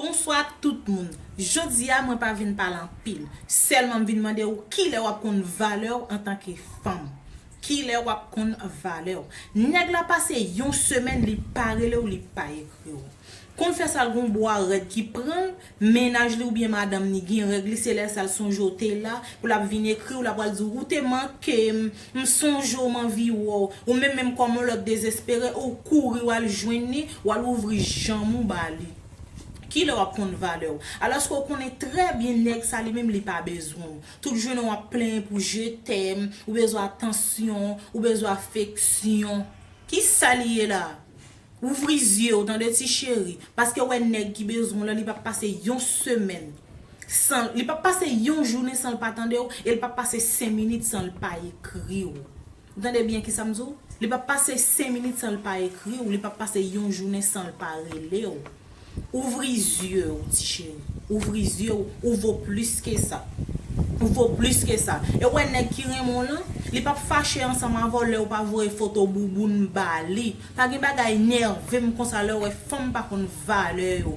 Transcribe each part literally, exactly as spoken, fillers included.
Bonswa tout moun. Jodi a mwen pa vin pale anpil. Sèlman m vin mande w kilè w ap konn valè w antanke fanm. Kilè w ap konn valè w. Nèg la pase yon semèn li pa rele w, li pa ekri w. Konn fè sa l gon bwa rèd ki pran l, mennaj li oubyen madanm li gen règ li, se lè sa l sonje w te la, pou l ap vin ekri w, l ap pral di w, ou te manke m, m sonje w, m anvi wè w. Ou menm menm kòm yon lòt dezespere, ou kouri w al jwenn li, w al ouvri janm ou ba li. Kilè w ap konn valè w? Alòske w konnen trè byen nèg sa li menm li pa bezwen w. Tout jounen w ap plenyen pou je t'aime, ou bezwen atansyon, ou bezwen afeksyon. Kisa li ye la? Ouvri zye w, tande ti cheri. Paske w wè nèg ki bezwen w lan, li p ap pase yon semèn san, li p ap pase yon jounen san l pa tande w, e li p ap pase senk minit san l pa ekri w. Ou tande byen kisa m di w? Li p ap pase senk minit san l pa ekri w, li p ap pase yon jounen san l pa rele w. Ouvri zye w, ti cheri. Ouvri zye w, ou vo plis ke sa. Ou vo plis ke sa. E w wè nèg ki renmen w lan, li p ap fache ansanm avè w lè w pa voye foto bouboun ba li. Pa gen bagay nève m konsa lè w wè fanm pa konn valè yo.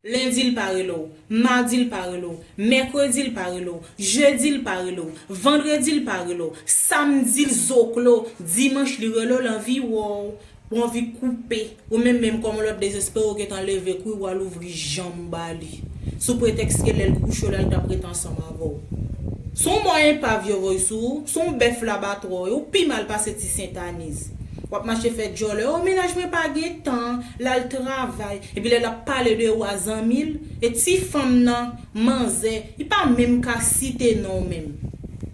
Lendi l pa rele w, madi l pa rele w, mèkredi l pa rele w, jedi l pa rele w, vandredi l pa rele w, samdi l zoklo, dimanch li rele w, l anvi wè w, ou anvi koupe. Ou menm menm kòm yon lòt dezespere, ou gentan leve kouri w al ouvri janm ou ba li. Sou pretèks ke lè l kouche w la, l t ap ret ansanm avè w. Se yon mò enpav yo voye sou ou, se yon bèf labatwa w ye, ou pi mal pase ti Sentaniz. W ap mache fè djòlè, o mennaj mwen pa gen tan, l al travay. Epi lè l ap pale de ou a zanmi l, e ti fanm nan, manzè, li pa menm ka site non w menm.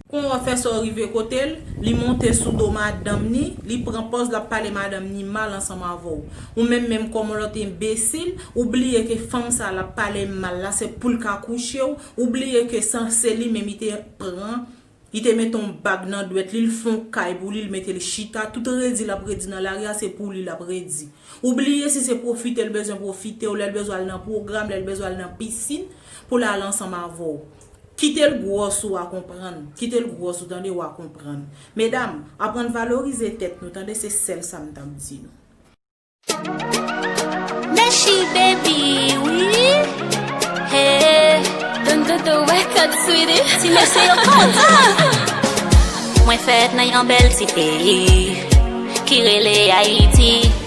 Kon w ap fè sa w rive kote l, li monte sou do madanm ni, li pran pòz l ap pale madanm ni mal ansanm avè w. Ou menm menm kòm yon lòt enbesil, ou bliye ke fanm sa l ap pale mal la, se pou l ka kouche w, ou bliye ke sa se li menm li te pran, li te mete yon bag nan dwèt li, l fè yon kay pou li, l mete l chita, tout redi l ap redi nan lari a, se pou li l ap redi. Ou bliye si se pwofite l bezwen pwofite w, lè l bezwen al nan pwogram, lè l bezwen al nan pisin, pou l al ansanm avè w. Kite l gwòs ou a konprann. Kite l gwòs ou tande w a konprann. Medam, aprann valorize tèt nou tande, se sèl sa m t ap di nou. Meshi baby, wi. Hey, don't do the record, sweetie. Ti mesye yo kontan. Mwen fèt nan yon bèl ti peyi ki rele Ayiti.